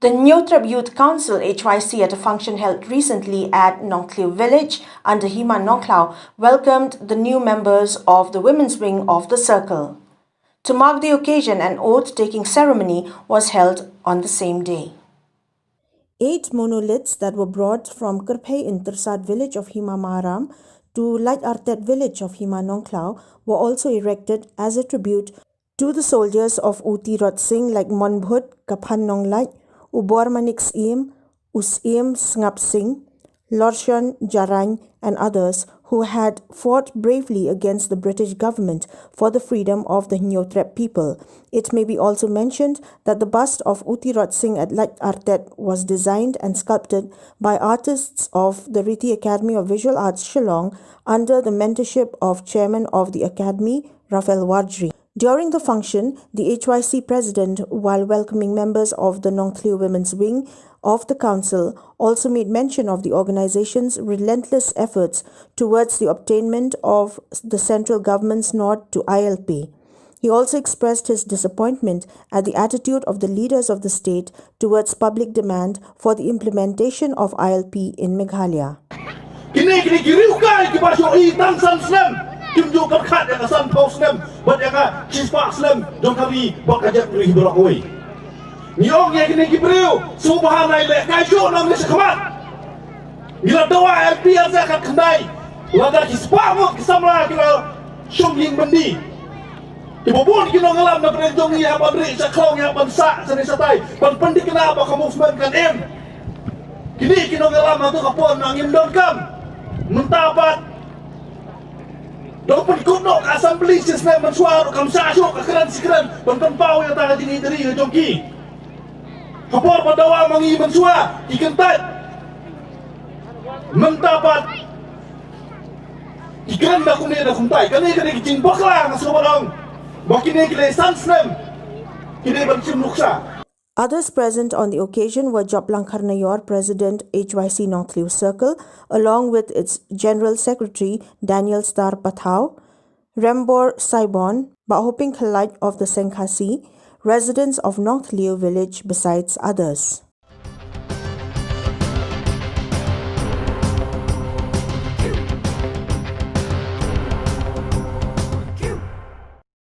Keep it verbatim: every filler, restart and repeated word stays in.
The Hynñiewtrep Youth Council, H Y C, at a function held recently at Nongthliew Village under Hima Nongkhlaw, welcomed the new members of the Women's Wing of the Circle. To mark the occasion, an oath-taking ceremony was held on the same day. Eight monoliths that were brought from Kyrphei in Tyrsad village of Hima Maharam to Laitartet village of Hima Nongkhlaw were also erected as a tribute to the soldiers of U Tirot Sing, like Monbhut Kaphan Nonglait, U Bormanik Syiem, U Syiem Sngap Sing, Lorshon Jarain, and others who had fought bravely against the British government for the freedom of the Hynñiewtrep people. It may be also mentioned that the bust of U Tirot Sing at Laitartet was designed and sculpted by artists of the Riti Academy of Visual Arts, Shillong, under the mentorship of Chairman of the Academy, Raphael Warjri. During the function, the H Y C president, while welcoming members of the Nongthliew Women's Wing of the Council, also made mention of the organization's relentless efforts towards the obtainment of the central government's nod to I L P. He also expressed his disappointment at the attitude of the leaders of the state towards public demand for the implementation of I L P in Meghalaya. Kine, kine ki riewkai kiba shu ïohi tang san snem, kim ju pyrkhat ïa ka sanphew snem bad ïa ka shispah snem jong ka ri bad ka jaitbynriew baroh kawei. Ngi ong ïa kine ki briew, sngewbha nai lehkai shuh na ngi shakhmat. Ngi la dawa L P ar seh khatkhyndai, lada ki spah ngut ki samla ki la shong ïing byndi, kiba bun ki nongïalam na pdeng jong ngi hap ban rieh sha khlong, hap ban sah shane shatai ban pynthikna ba ka movement kan im. Kine ki nongïalam ha kato ka por ma ngim donkam. Mynta pat da pynkut noh ka assembly shisnem mynshuwa ruh kam shah shuh ka kren shi kren ban pynpaw ïa kata ka jingïeit ri ka jong ki. Ka por ba dawa ma ngi mynshuwa ki kyntait, mynta pat ki kren da kumne da kumtai. Kane, kane ki jingbakla, nga sngewbha ong ba kine ki dei san snem, ki dei ban shim nuksa. Others present on the occasion were Joplang Kharnaior, President, H Y C Nongthliew Circle, along with its General Secretary Daniel Star Pathaw, Rembor Saibon, Bahoping Khlait of the Sengkhasi, residents of Nongthliew village, besides others.